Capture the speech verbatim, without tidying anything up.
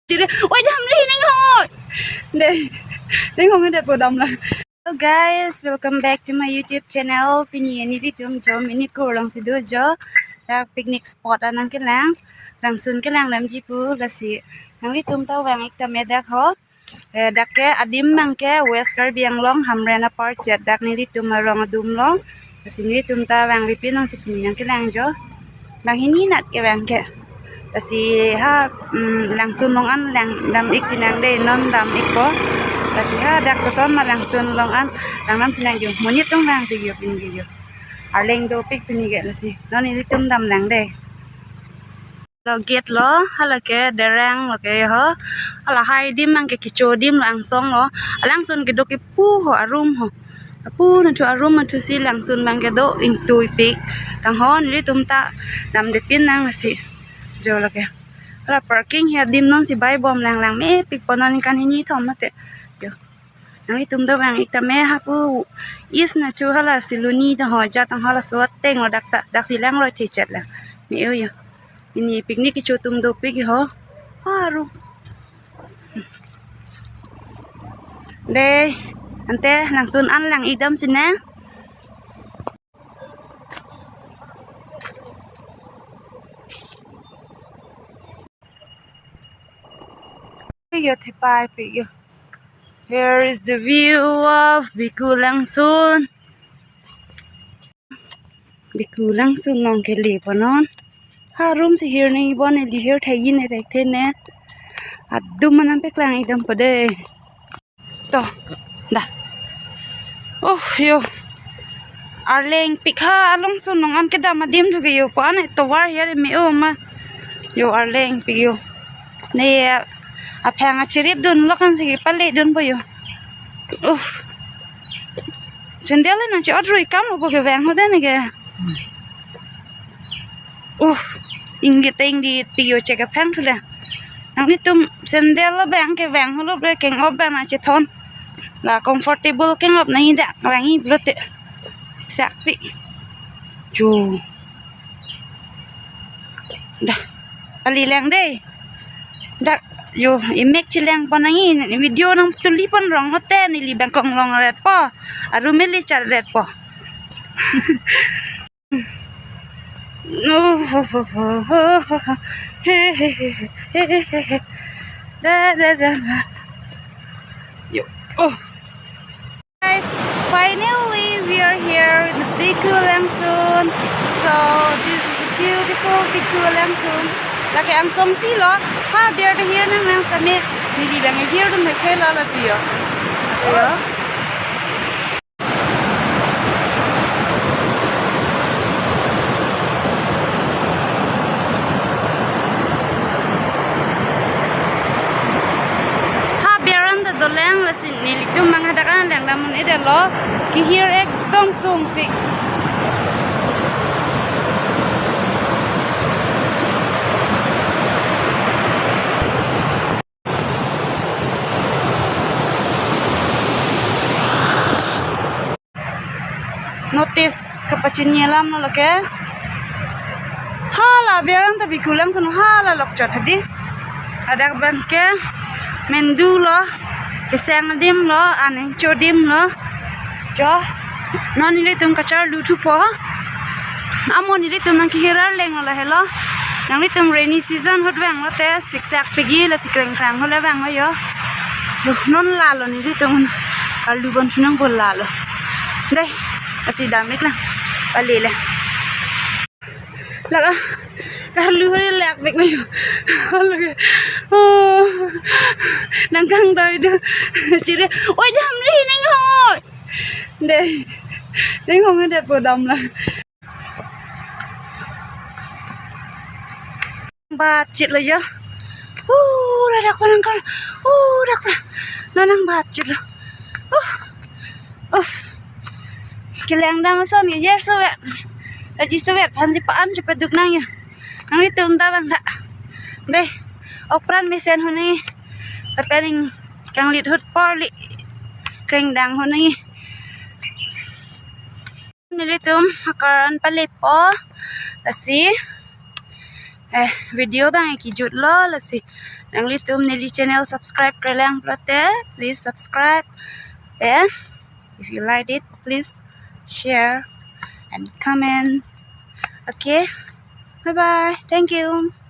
Chiri, oi, dam le hining hoi. Dei, ning hong de po dam la. Hello guys, welcome back to my YouTube channel. Pini nelitum jo mini kurlong si do jo. Dak picnic spot anang kelang. Langsun kelang damji pu lasi. Nanglitum ta vang-ik tame dak ho. Eh, dak ke adim abang ke West Karbi Anglong Hamren apar chet dak nelitum arong adum long. Lasi nelitum ta vang ripin long si pini nangkelang jo. Banghini nat ke vang ke. Lasi ha, mm, Langsun along an lang dam-ik sinang dei, non dam-ikpo. Lasi ha dak koson ma Langsun along an lang dam sinang jo. Monit atum vang ti jo pini jo. Arleng dopik pini ke lasi. Non nelitum damlang dei. Lo gate lo, hala ke derang lo ke ho. Hala hai adim abang ke kecho adim lo, angsong lo. Langsun kedo ke pu ho, arum ho. Pu na thu arum na thu si Langsun abang kedo ingtuipik. Tang ho nelitum ta damde pin nang si. Jo lo ke. Hala parking hi adim non si bai bom lang lang mepik po, non ningkan hini thom mate. Jo. Nanglitum ta vang-ik tame hapu is na thu hala Siloni ta ho, ja tang hala so ateng lo dak ta, dak si lang roi thechet lang. Me-o jo. Pini picnic kecho atum dopik ho. Aru. Dei, ante Langsun an lang-ik dam sinang. Yo, thepai pe yo. Here is the view of Biku Langsun. Biku Langsun along kele po non. Arum si hir ni bon, ili hir thayin e rek the ne. Adum manam peklang-ik dam po dei. To, dah. Oh, yo. Arleng pik ha, along sunung an kedam adim thu ke yo. Po an tovar ya de me-o ma. Yo, arleng pik yo. Ne, aphang achirip dun lo kan si pale dun po yo. Oh. Sandal na chi odrui kam lo po ke vang ho de ne ke. Uh, ingdit ingdit pik yo, chek aphang thu le. Nanglitum sandal lo abang ke vang hulup le keng-op abang na chethon. La comfortable keng-op nangji dak vang-ik pulote. Sak pik. Chu. Dah. Pali lang dei. Dak yo imek chelang pon nangji, video nangtuli pon rong hote neli bangkong long ret po. Arum eli char ret po. Oh, ho, ho, ho, ho, ho. He, he, he, he, he, he, he. Da, da, da, da. Yo. Oh. Guys, finally we are here in the Biku Langsun. So, this is a beautiful Biku Langsun. Lake angsong si lo. Ha, biar de here nang nang same. Neli bang here dun mai khela la si yo. Yo. Ha biaran ta dolang lasi nelitum mang hadak an lang dam un-e det lo, kehir ekdom sungpik. Notice kapachini alam lo ke. Hala biaran ta Biku Langsun hala lokchot hadi. Ladak abang ke mendu lo, keseng adim lo, aning cho adim lo. Jo, non nelitum kacharlu thupo. Amo nelitum nangkehir arleng lo lahelo. Nanglitum rainy season ahut vang lote siksak pik-i lasi krengkrang ahut le vang lo yo. Duh, non lalo nelitum karlu bon chunang bol lalo. Dei, lasi dam-ik lang. Pale le. Laka, karlu ahut le lak pik lo yo. Lake. Oh. Nangkangdoi do. Chiri. Oi, dam le hining hoi. Dei. Ning hong de po dam la. Bat chit lo yo. Uh, ladak pa nangkar. Uh, dak pa. Nanang bat chit lo. Uh. Uh. Kelang dam ason ke jer sovet. Aji sovet aphan si pa-an si paduk nang yo. Nanglitum ta vang tha. Dei. Okpran mesen honi. Lapen ning kanglit ahut porli. Krengdang honi. Nelitum akar an palepo. Lasi. eh, video abang ke jutlo, lasi nanglitum neli channel subscribe krelang pulote, please subscribe. Eh, if you like it, please share and comments. Okay, bye bye. Thank you.